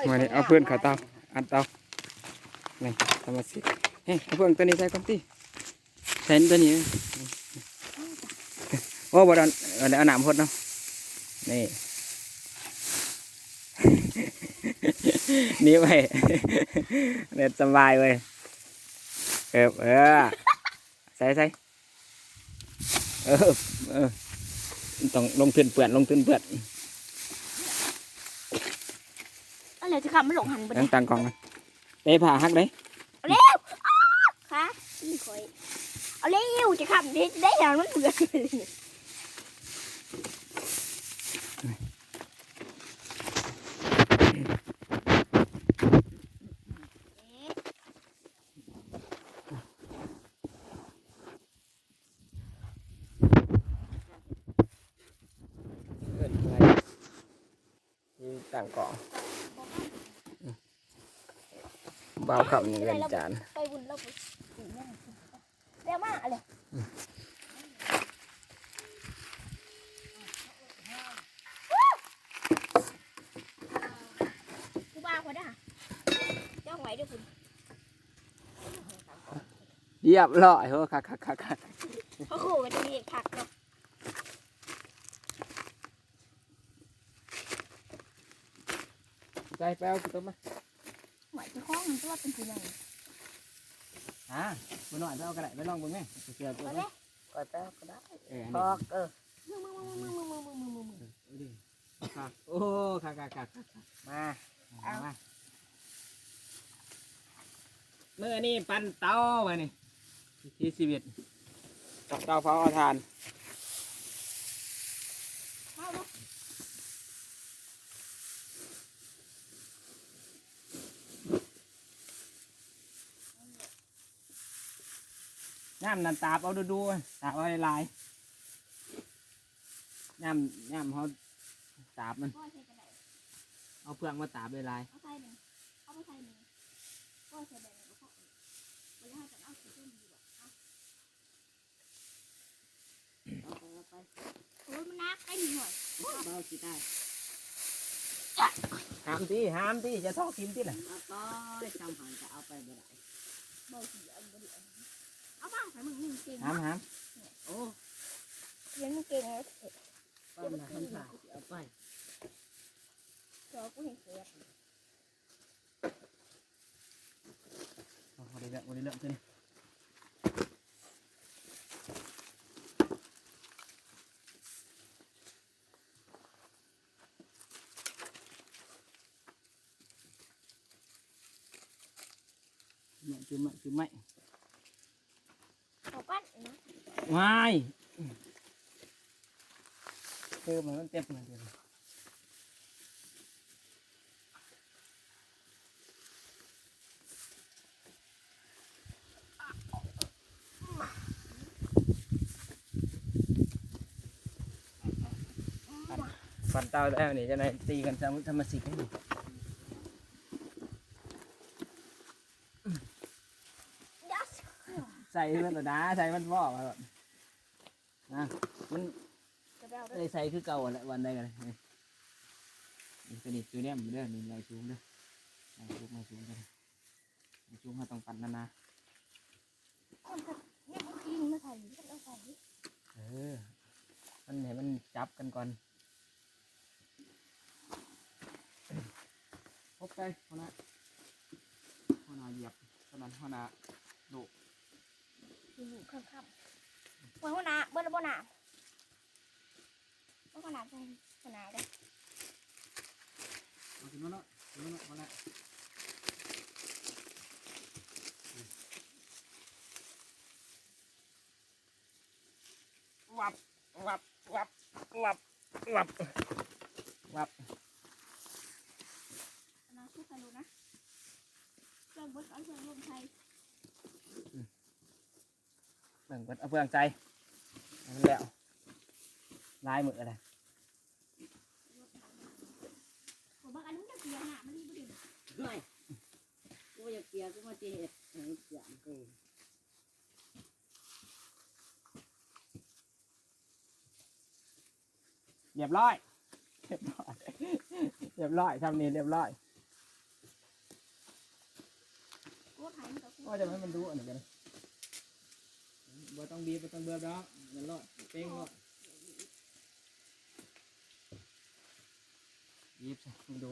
ມື້ນີ້ເອົາຟືນເຂົ້າເຕົາ ອັດເຕົາ ນີ້ ທຳມະຊິດ ເຮີ້ຍ ເອົາເຟືອງຕົວນີ້ໃສ່ກ່ອນຕິ ໃສ່ຕົວນີ້ ໂອ້ ບໍ່ໄດ້ ບໍ່ໄດ້ເອົານ້ຳຫົດເນາະ ນີ້ ນີ້ໄວ້ ເຮັດສະບາຍເວີຍ ເອີ ເອີ ໃສ່ ໃສ່ ເອີ ເອີ ຕ້ອງລົງທຶນເປື້ອນ ລົງທຶນເປື້ອນ ເອົາແລ້ວ ຊິຂ້າມມັນລົງຫັ້ນບໍ່ໄດ້ ຕັ້ງ ຕັ້ງກ້ອງກ່ອນ ເຕະຜ້າຫັກເດ້ ເອົາແລ້ວ ອ້າ ຂາຕີຂ້ອຍ ເອົາແລ້ວ ຈະຂ້າມເຮັດໄດ້ຫຍັງ ມັນເປື້ອນ ເອີ້ນໃຜ? ມີຕັ້ງກ້ອງ ບ່າວຄຳເຮືອນຈານ ໄປບຸນລາວໄປ ແລ້ວມາເອົາເລີຍ ຜູ້ບ່າວຂ້ອຍເດີ ເຈົ້າຫວຍເດີພຸ້ນ ຮຽບຮ້ອຍ ໂຫ ຄັກໆໆໆ ໂອ້ໂຫ ມັນຈະມີຄັກເນາະ ໃສ່ ໄປເອົາຂີ້ຕົມມາ ຫວຍ ເຈົ້າຂອງມັນຕົວເປັນຜູ້ໃຫຍ່ ອ່າ ຜູ້ນ້ອຍໄປເອົາກໍໄດ້ ໄປລອງເບິ່ງແມ ເຊື່ອຕົວ ເອົາເດ້ ຂ້ອຍໄປເອົາກໍໄດ້ ເອີ ອັນນີ້ ເອີ ເອີ ເອີ ໂອ້ ຄັກໆໆໆ ມາ ເອົາ ມາ ມື້ນີ້ປັ່ນເຕົາບາດນີ້ ວິຖີຊີວິດ ເຕົາເຜົາເອົາຖ່ານ ຍາມນັ້ນຕາບເອົາດູໆ ຕາບເອົາຫຼາຍໆ ຍາມ ຍາມເຮົາຕາບມັນ ເອົາເຟືອງມາຕາບຫຼາຍໆ ເອົາໃສ່ນີ້ ເອົາມາໃສ່ນີ້ ກ້ອຍໃສ່ແບບນີ້ກໍພໍ ບໍ່ແລ້ວເຮົາຈະເອົາຂີ້ຕົມດີກວ່າ ເອົາ ເອົາໄປ ເອົາໄປ ໂອ້ຍ ມັນໜັກໄອ້ໜ້ອຍ ເບົາຊິຕາຍ ຫາມຕິ ຫາມຕິ ຢ່າທໍຖິ້ມຕິລະ ເອົາໄປ ຊຳຫັ້ນກໍເອົາໄປບໍ່ໄດ້ ເບົາຊິເອົາບໍ່ໄດ້ ເອົາມາໃຫ້ມຶງ ມຶງເກັ່ງ ຫາມ ຫາມ ໂອ້ ຮຽນມັນເກັ່ງ ປານນັ້ນ ເອົາໄປ ຈອກກູເຫັນແສບ ໂອ້ ບໍ່ໄດ້ເລື່ອງ ບໍ່ໄດ້ເລື່ອງ ໂຕນີ້ ຈຸ້ມໄມ້ ຈຸ້ມໄມ້ ເຂົ້າກັນນະ ວ້າຍ ເຕີມໃຫ້ມັນເຕັມໜ້ອຍດຽວ ປັ່ນ ປັ່ນເຕົາແລ້ວນີ້ ຈັ່ງໃດຕີກັນຕາມທຳມະຊາດນີ້ ໃສ່ມັນລະນາ ໃສ່ມັນພໍລະນະ ມັນ ກໍໄດ້ ໄດ້ໃສ່ຄືເກົ່າຫັ້ນແຫຼະ ວັນໃດກໍໄດ້ ນີ້ ນີ້ ຕົວນີ້ ຕົວນີ້ເດີ ນີ້ ໄລ່ສູງເດີ ໄລ່ສູງ ໄລ່ສູງເດີ ໄລ່ສູງ ເຮົາຕ້ອງປັ່ນໜາໆ ມັນກໍຍັງເອົາຂີ້ມາໃສ່ ມັນເອົາໃສ່ ເອີ ມັນໃຫ້ມັນຈັບກັນກ່ອນ ຂອບໃຈຫົວໜ້າ ຫົວໜ້າຢຽບ ຕອນນັ້ນຫົວໜ້າໂລກ ຢູ່ໆ ຄ່ຳໆ ໂອ້ຍ ຫົວໜ້າ ເບິດແລ້ວບໍ່ໜ້າ ບໍ່ຂະໜາດໃສ່ຂະໜາດເດ້ ເອົາຂຶ້ນມາເນາະ ຂຶ້ນມາເນາະ ພໍແລ້ວ ວັບ ວັບ ວັບ ວັບ ວັບ ເອົານ້ຳຊຸບໃສ່ໂລດນະ ເຄື່ອງເບິດ ເອົາເຄື່ອງລົງໃສ່ ອືມ ເບິ່ງເພິ່ນເອົາເຟືອງໃສ່ໃຫ້ມັນແລ້ວ ຫຼາຍມື້ແລ້ວ ໂອ້ ບັກອັນນີ້ມັນຈະເປີຍໜ້າມັນນີ້ບໍ່ເດັ່ນ ໂອ້ຍ ກູບໍ່ຢາກເປີຍ ກູມາຊິເຮັດໃຫ້ມັນເປືອນເລີຍ ຮຽບຮ້ອຍ ຮຽບຮ້ອຍ ຮຽບຮ້ອຍ ຊ່ຳນີ້ຮຽບຮ້ອຍ ວ່າຈະໃຫ້ມັນດຸອັນນີ້ກັນ ບໍ່ຕ້ອງບີບ ບໍ່ຕ້ອງເບີບດອກ ມັນລອດເປ່ງໂລດ. ບີບໃສ່ ມັນດຸ.